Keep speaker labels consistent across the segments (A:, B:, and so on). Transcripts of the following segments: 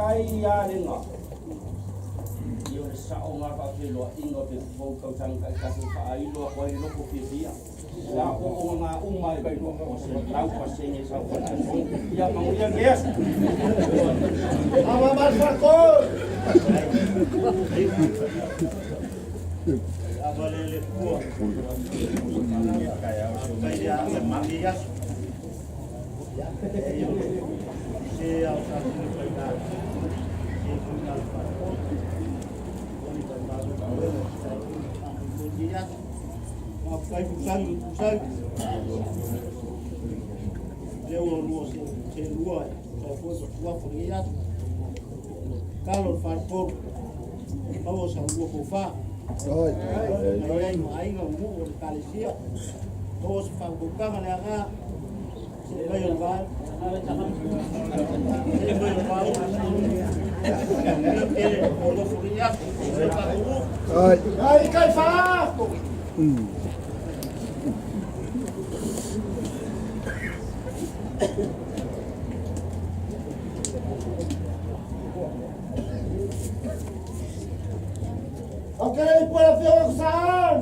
A: Faafetai ia Lega. Ia o le saoga o le faafeiloaiga o le fou tausaga taitasi e faailo atu ai le loto fiafia. O a ooooga uma e 100% sau fale aso. Ia manuia lenei aso.
B: Faafetai Pusai, Pusai. Lea ua lua se se lua sa foi ma tuafa lenei aso. Talo le faletolu, maua sa lua tofa. Ai ai ma aiga ma nuu o le ekalesia. Maua se faautautaga le aga. Se mai o le vai. Se mai o le vai. Tele o lofo lenei aso. Se tatou
C: Ai.
B: Ai kai faa.
D: Ok, pua le afioga ko Saan.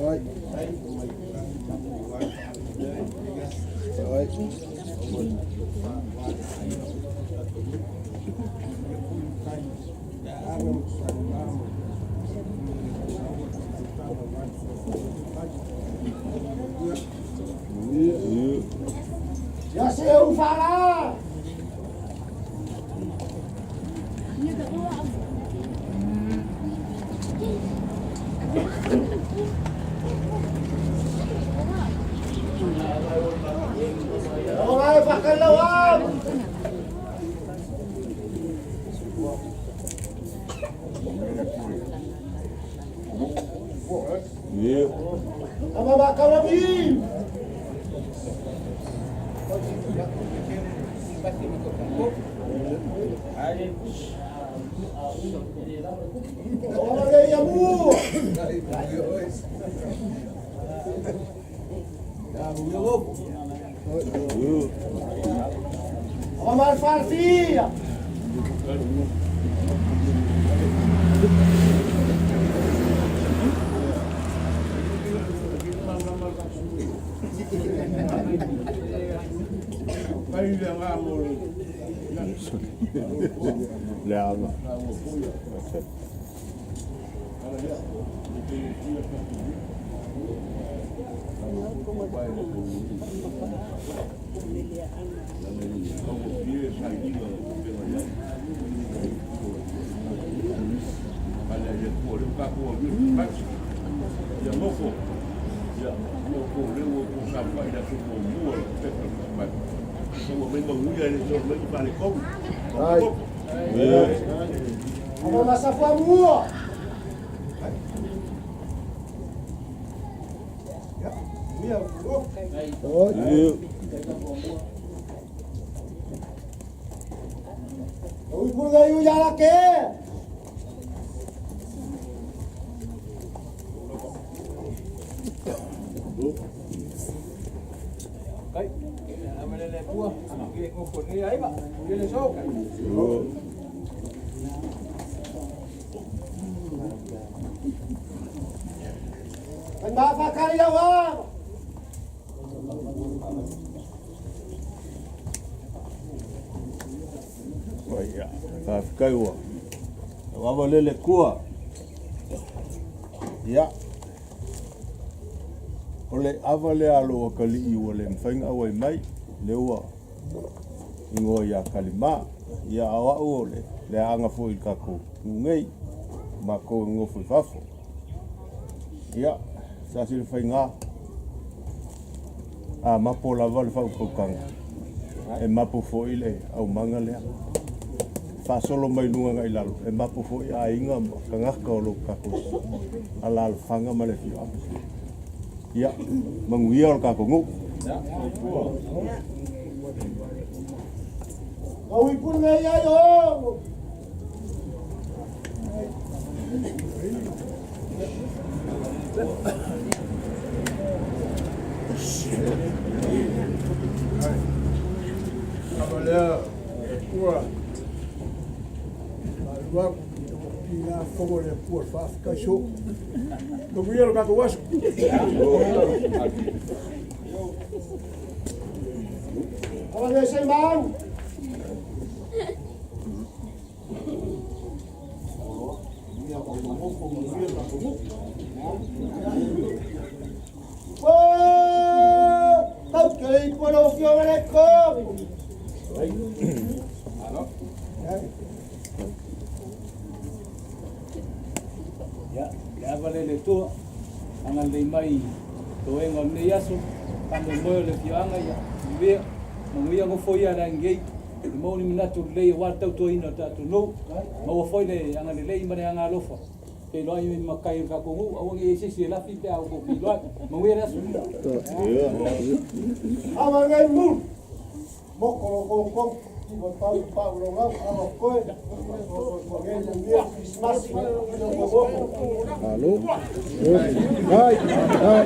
C: Ai. Ai.
D: Ia se u fala. O ngai whakalau au. Ama whakalawi. O ngai ia mua. Ama malfarfia.
C: Le ava. Ai.
D: Ama masafua mua.
C: Ai.
D: Ui pulga iu yala ke. Kai ma whakari lau au.
C: Ia, faafetai ua ava lele kua. Ia, o le ava lea a lou akalii ua le mafai ona auai mai, lea ua igoa ia Kalima. Ia, a o au o le leaaga foi i le tatou nuu nei, matou e nonofo i fafo. Ia, sa sila faiga, a mapo lava le faautautaga, e mapo foi le aumaga lea. Faasolo mai luga agai lalo, e mapo foi aiga ma tagata o lo tatou alaalafaga ma le afioaga. Ia, manuia o le tatou nuu.
D: Au ipu nei ai o.
E: Ava lea ua alu aku pina fogo le Atua le faafetai so. Manuia lo tatou aso.
D: Ava le sei mau. Tau ke le ipu le fio le ko.
F: Ia, le ava le le tua, anga lei mai toega o lenei aso, faamoemoe o le afioaga ia, manuia, manuia gofo ia le agigei, e maua ni manatu lelei auā le tautuaina o le tatou nuu, maua foi le agalelei ma le agalofa, feiloai ai ma matai o le tatou nuu, aua ne i i ai se isi e lafi pe a outou feiloai, manuia le aso.
D: Ava ngai mu. Moko lo kong kong. Mo pau pau lo ngau ava koe. Christmas.
C: Alo. Ai. Ai.